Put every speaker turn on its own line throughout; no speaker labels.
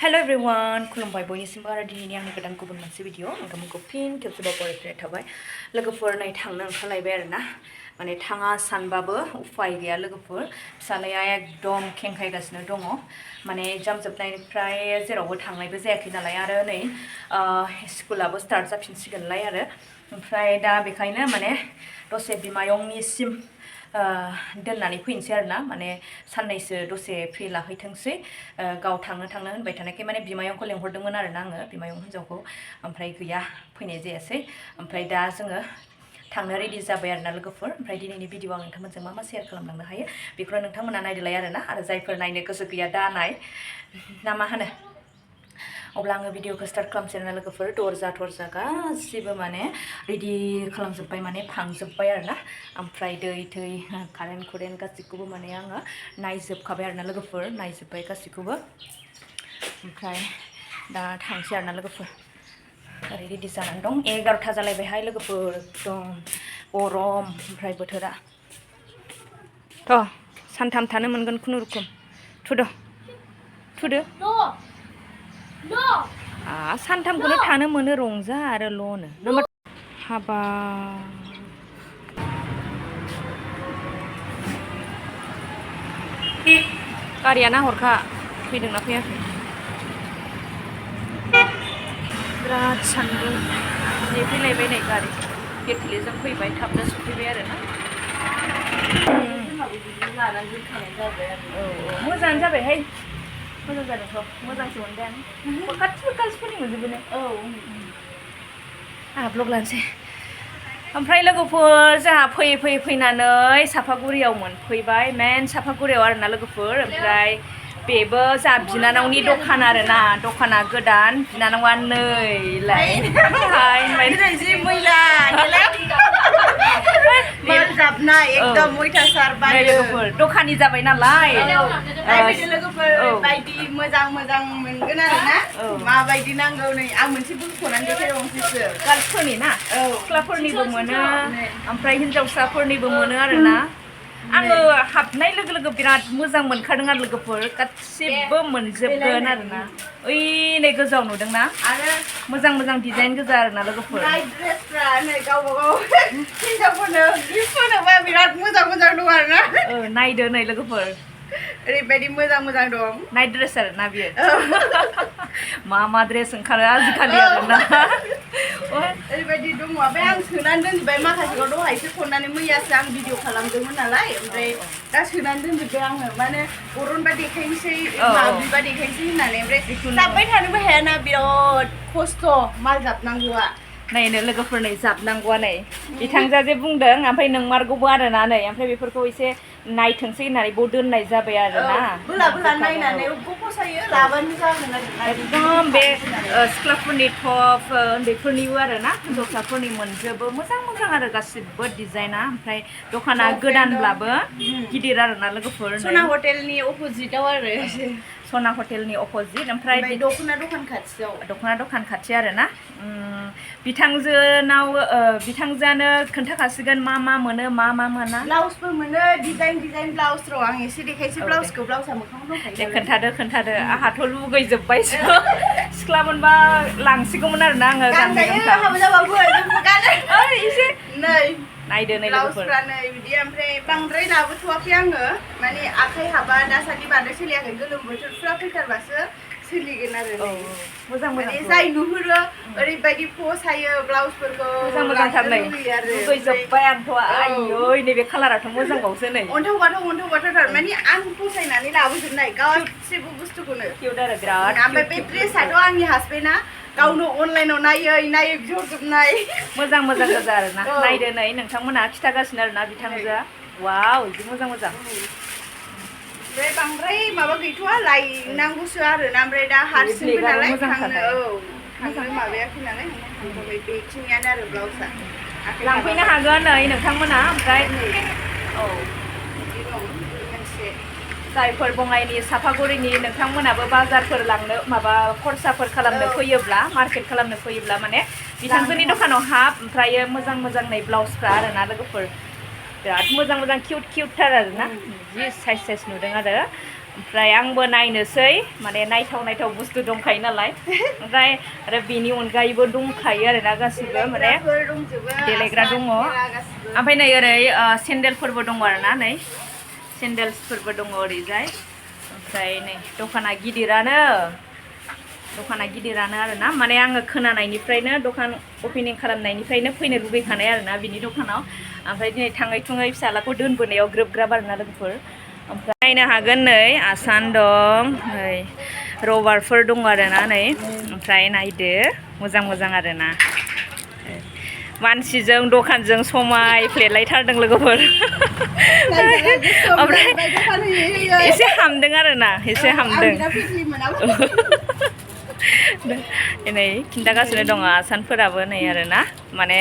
Hello everyone, खुलुमबाय बयनिसिमबो आरो दिनैनि आंनि गोदान गुबुन मोनसे भिडिअ नोंथांमोनखौ फिन खेबसेबाव बरायफिननाय थाबाय लोगोफोर नै थांनो ओंखारलायबाय आरो ना माने थाङा सानबाबो उफाय गैया लोगोफोर फिसालाया एकदम खेंखायगासिनो दङ माने एग्जाम जोबनायनिफ्राय जेरावबो थांनायबो जायाखै नालाय आरो नै स्कुलाबो स्टार्ट जाफिनसिगोनलाय आरो ओमफ्राय दा बेखायनो माने दसे बिमायंनिसिम दोननानै फैनोसै आरो ना माने साननैसो दसे फ्रि लाहैथोंसै गाव थांनो होनबाय थानायखाय माने बिमायंखौ लेंहरदोंमोन आरो ना आङो बिमायं हिन्जावखौ ओमफ्राय गैया फैनाय जायासै ओमफ्राय दा जोङो थांनो रेडि जाबाय आरो ना लोगोफोर ओमफ्राय दिनैनि भिडिअ आं नोंथांमोनजों मा शेयार खालामलांनो हायो बेखौनो नोंथांमोना नायदोलाय आरो ना आरो जायफोर नायनो गोसो गैया दा नाय ना मा होनो अब्ला आङो भिडिअखौ स्टार्ट खालामसै आरो ना लोगोफोर दरजा गासिबो माने रेडि खालामजोब्बाय माने फांजोब्बाय आरो ना ओमफ्राय दै कारेन्ट गासिखौबो माने आङो नायजोबखाबाय आरो ना लोगोफोर नायजोब्बाय गासिखौबो ओमफ्राय दा थांसै आरो ना लोगोफोर ओरै रेडि जानानै दं 11टा जालायबायहाय लोगोफोर एकदम गरम ओमफ्राय बोथोरा सानथाम थानो मोनगोन खुनुरुखुम थुदो सानथामखौनो थानो मोनो रंजा आरो ल'नो हाबा गारिया नाहरखा फैदोंना फैयाखै बिराद सान्दुं फैलायबाय नै गारि गेटलेजों फैबाय थाबनो सफैबाय आरो ना मोजाङानो जाबायहाय मोजां जादोंथ' मोजांसो मोनदों आं गासिफोरनि मोनजोबो ने आंहा ब्लग लानोसै ओमफ्राय लोगोफोर जोंहा फैनानै सापागुरियाव मोनफैबाय मेन सापागुरियाव आरो ना लोगोफोर ओमफ्राय बेबो जा बिनानावनि दखान आरो ना दखाना गोदान बिनानावा नैलाय
जि मैला जाबनाय एकदम मैथासार
लोगोफोर दखानि जाबाय नालाय
लोगोफोर बायदि मोजां मोनगोन आरो ना माबायदि नांगौ नै आं मोनसे बुंख'नानै देखायबावनोसैसो
गार्लफोरनि ना सिख्लाफोरनिबो मोनो ओमफ्राय हिन्जावसाफोरनिबो मोनो आरो ना आङो हाबनाय लोगो बिराद मोजां मोनखादों आरो लोगोफोर गासिबो मोनजोबगोन आरो ना ओइ नै गोजौआव नुदोंना आरो मोजां डिजाइन गोजा आरो ना लोगोफोर
ड्रेसफ्रा नै गावबा गाव हिन्जावफोरनो गिफ्ट होनोबा बिराद मोजां दं आरो ना
नायदो नै लोगोफोर
ओरैबायदि मोजां दं
नाइट ड्रेस आरो ना बियो मा ड्रेस ओंखारो आजिखालि आरो ना
ओरैबायदि दङ ओमफ्राय आं सोनानै दोनजोबबाय माखासेखौ दहायसो खननानै मैयासो आं भिडिअ खालामदोंमोन नालाय ओमफ्राय दा सोनानै दोनजोबबाय आङो माने बरनबा देखायनोसै बिबा देखायनोसै होननानै ओमफ्राय जाब्बाय थानोबो हायाना बिराद खस्थ' माल जाबनांगौआ
नायनो लोगोफोर नै जाबनांगौआ नै बिथांजोआ जे बुंदों ओमफ्राय नोंमारगौबो आरो ना नै ओमफ्राय बेफोरखौ एसे नायथोंसै होननानै बाव दोननाय जाबाय आरो ना
बोला नायनानै फसायो लाबानो जागोन
एकदम बे सिख्लाफोरनि टप उन्दैफोरनिबो आरो ना हिन्जावसाफोरनि मोनजोबो मोजां आरो गासिबो डिजाइना ओमफ्राय दखाना गोदानब्लाबो गिदिर आरो ना लोगोफोर
सना हटेलनि अपोजिटआव आरो
सना हटेलनि अपोजिट ओमफ्राय
दख'ना दखान खाथियाव
दख'ना दखान खाथि आरो ना बिथांजोआनो खोन्थाखासिगोन मा मोनो मा मोना
ब्लाउसफोर मोनो डिजाइन ब्लाउस र' आं एसे देखायसै ब्लाउसखौ ब्लाउसआ मोखाङाव दंखायो
खोन्थादो आंहाथ' लुगैजोब्बायसो सिख्ला मोनबा लांसिगौमोन आरो ना आङो एसे नायदो नै
ब्लाउसफ्रा नै बिदि ओमफ्राय बांद्राय लाबोथ'वाखै आङो माने आखाइ हाबा दासान्दि बांद्राय सोलियाखै गोलोम बोथोरफ्रा फैथारबासो सोलिगोन आरो
मोजां
जाय नुहुरो ओरैबायदि फसायो ब्लाउसफोरखौ
मोजांथारलाय लुगैजोब्बाय आंथ' आयै नैबे कालाराथ' मोजांबावसो नै
अन्थाव माने आं फसायनानै लाबोजोबनाय गासिबो बुस्थुखौनो
किउट आरो बिराद
ओमफ्राय बे ड्रेसआथ' आंनि हासबेन्डआ गावनो अनलाइनाव नायै बिहरजोबनाय
मोजां गोजा आरो ना नायदो नै नोंथांमोना खिथागासिनो आरो ना बिथांजोआ वाव जि मोजां
ओमफ्राय बांद्राय माबा गैथ'वा लायनांगौसो आरो ना ओमफ्राय दा हारसिंबो नालाय थांनो माबायाखै नालाय बेखिनियानो आरो ब्लाउसआ
लांफैनो हागोन नै नोंथांमोना ओमफ्राय जायफोर बङाइनि सापागुरिनि नोंथांमोनाबो बाजारफोर लांनो माबा खरसाफोर खालामनो फैयोब्ला मार्केट खालामनो फैयोब्ला माने बिथांजोनि दखानाव हाब ओमफ्राय मोजां नै ब्लाउसफ्रा आरो ना लोगोफोर बिराद मोजां किउट थार आरो ना जि साइज नुदों आरो ओमफ्राय आंबो नायनोसै माने नायथाव बुस्थु दंखायो नालाय ओमफ्राय आरो बेनि अनगायैबो दंखायो आरोना गासिबो माने देलायग्रा दङ ओमफ्राय नै ओरै सेन्देलफोरबो दङ आरोना नै सेन्देल्सफोरबो दङ ओरैजाय ओमफ्राय नै दखाना गिदिरानो आरोना माने आङो खोनानायनिफ्रायनो दखान अपेनिं खालामनायनिफ्रायनो फैनो लुबैखानाय आरोना बिनि दखानाव ओमफ्राय दिनै थाङै थुङै फिसालाखौ दोनबोनायाव ग्रोब ग्राब आरोना लोगोफोर ओमफ्राय नायनो हागोन नै आसान दं नै रबारफोर दङ आरोना नै ओमफ्राय नायदो मोजां आरोना मानसिजों दखानजों समायफ्लेलायथारदों लोगोफोर ओमफ्राय एसे हामदों आरोना एसे हामदों नै खिन्थागासिनो दङ आसानफोराबो नै आरोना माने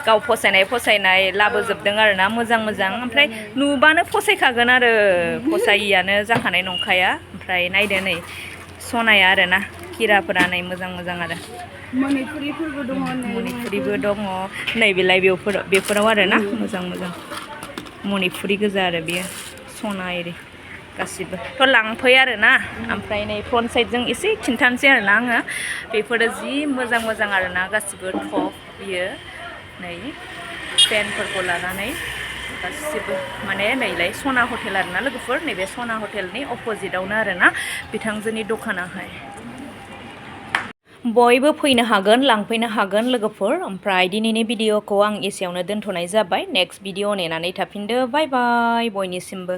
गाव फसायनाय लाबोजोबदों आरोना मोजां ओमफ्राय नुबानो फसायखागोन आरो फसायियानो जाखानाय नंखाया ओमफ्राय नायदो नै सनाया आरोना खिराफोरा नै मोजां आरो मणिपुरिबो दङ नै बेलाय बेफोराव आरोना मोजां मणिपुरि गोजा आरो बेयो सना एरि गासिबो थ' लांफै आरोना ओमफ्राय नै फ्रन्ट साइडजों एसे खिन्थानोसै आरोना आङो बेफोरो जि मोजां आरोना गासिबो टप बियो नै पेनफोरखौ लानानै गासिबो माने नैलाय सना हटेल आरोना लोगोफोर नैबे सना हटेलनि अपोजिटआवनो आरोना बिथांजोनि दखानाहाय बयबो फैनो हागोन लांफैनो हागोन लोगोफोर ओमफ्राय दिनैनि भिडिअखौ आं एसेयावनो दोनथ'नाय जाबाय नेक्स्ट भिडिअ नेनानै थाफिनदो बाय बाय बयनिसिमबो